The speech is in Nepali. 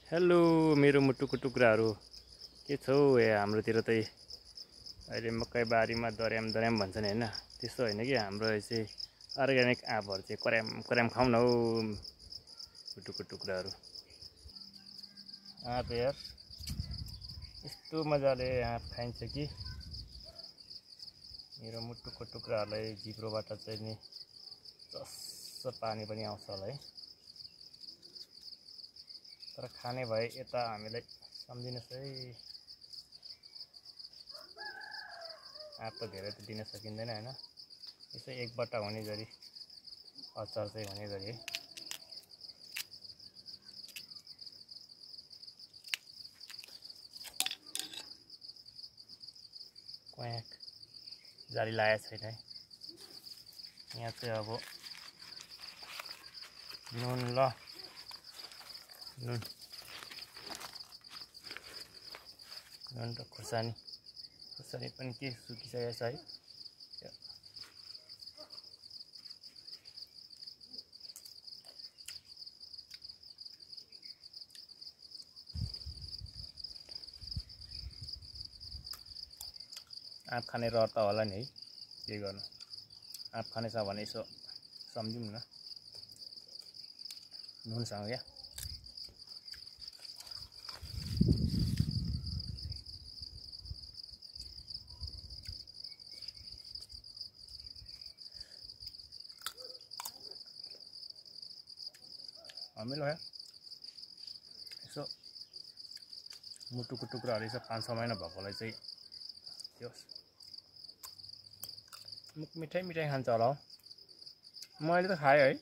हेलो मेरो मुटुको टुक्राहरू के छौ हाम्रोतिर त अहिले मकै बारीमा दर्याम दर्याम भन्छन् हैन त्यस्तो हैन कि हाम्रो चाहिँ अर्ग्यानिक आँपहरू चाहिँ कराम कराम खाउँ न हौ मुटुको टुक्राहरू। आँप यार यस्तो मजाले आँप खाइन्छ कि मेरो मुटुको टुक्राहरूलाई जिब्रोबाट चाहिँ नि चस्स पानी पनि आउँछ होला है। तर खाने भए यता हामीलाई सम्झिनुहोस् है। आँप त धेरै त दिन सकिँदैन हैन, यसो एक बट्टा हुने गरी अचार चाहिँ हुने गरी है। क्वाक जाली लागेको छैन है। यहाँ चाहिँ अब नुन ल नुन नुन र खुर्सानी पनि के सुकिसकेको छ है। आँप खाने रहर त होला नि है, के गर्नु। आँप खाने छ भने यसो सम्झौँ न नुनसँग क्या। अमिलो है यसो मुटुको टुक्राहरू यसो 5-6 महिना भएकोलाई चाहिँ त्यो मुख मिठाई मिठाई खान्छ होला हौ। मैले त खाएँ है।